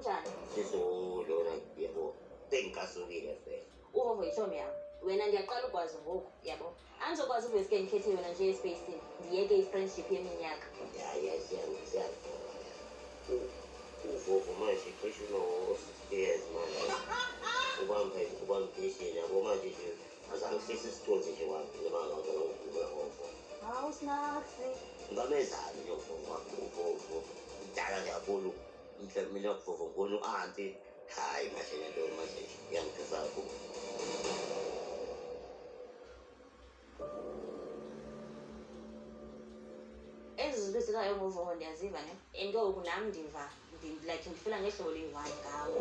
Unjani? Sisolona yabo. Sengicasukile vele. Uvovo yitshomi yam. Wena ndiyaqala ukwazi ngoku, yabo. Andizokwazi uveske ndikhethe yona nje espacini, ndiyeke i-friendship yeminyaka. Ya ya siya. Uvovo manje cishe uno-60 years manje. Ubambe ubambe yabo manje nje azangihlisa isithunzi nje kwami noma ngabe ngivuma ngovovo. Hawu Snaksi. Ngibamezani nje uvovo uvovo. Mdala nje kakhulu. Mhle mina uvovo ngibona u-anti. Hayi manje lento manje iyangithusa kakhulu. Ezi zinto ezithethayo ngovovo ndiyaziva ne. And ke ngoku nam ndiva like ndifila ngehlobo eliyi-one ngawe.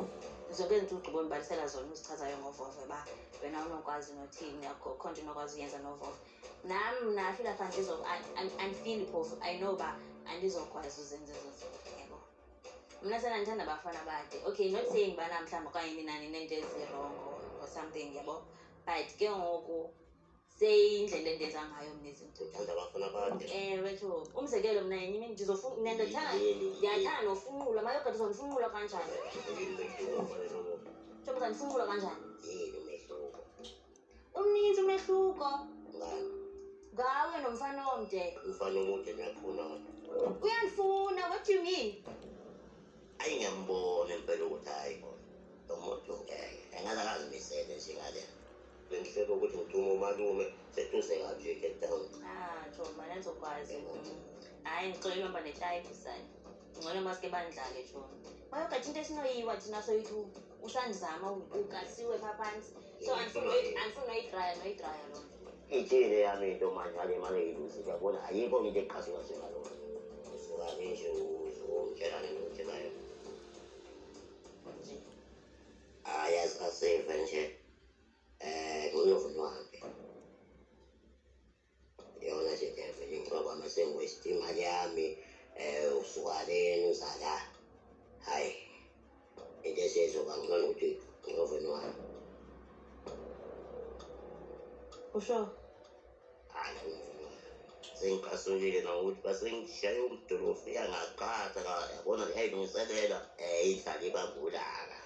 Zonke ezi zinto ugqiba undibalisela zona uzichazayo ngovovo uba wena unokwazi nothini, akho nto unokwazi uyenza novovo. Nam mna afila pha andifili phofu, I know uba andizokwazi uzenza ezo zinto, yabo. Mna sena ndithanda abafana abade. Okay, not saying ubana mhlawumbi okanye ninani neento ezirongo or something, yabo. But ke ngoku seyindlela endenza ngayo mna izinto. Uthanda abafana abade. Ewe tsho, umzekelo mna yenye imini mna ndithanda ndiyathanda nofunqulwa. Mayogathi uzondifunqula kanjani? Yini umehluko mfana novovo? Tsho, uzandifunqula kanjani? Yini umehluko? Umninzi umehluko. Ngani? Ngawe nomfana omde. Umfana omude niyafuna. Uyandifuna, what do you mean? Ayi ngiyambona impela ukuthi hayi lo muntu ngeke engaze akazimisele nje ngale. Bengihlele ukuthi ngithume umalume seduze kabi nje Cape Town. Ah, tsho, mna andizokwazi. Hayi, ndixolele uhamba netype sani. Ngcono maske bandlale tsho. Mayogathi into esinoyiwa thina soyi-two usandizama ukasiwe phaa phantsi. So andifuni noyitraya noyitraya loo nto. Ithini yami into manje ngale mali eyiluzile yabona ayikho into eqhasuka njengalona. Usuka nje uzongitshela lento ngitshelayo. Nje. Hayi asave nje. Ngiyovuna uhambe. Yona nje ngiyavele ngicabanga kwami sengi-waste imali yami usuka lena uza la. Hhayi into esezoba ngcono ukuthi ngiyovuna uhambe. Usho? Hhayi ngiyovuna uhambe. Sengicasukile nokuthi basengishaye umdolofiya ngaqatha yabona ngiyayilungiselela indlala ibambulaka.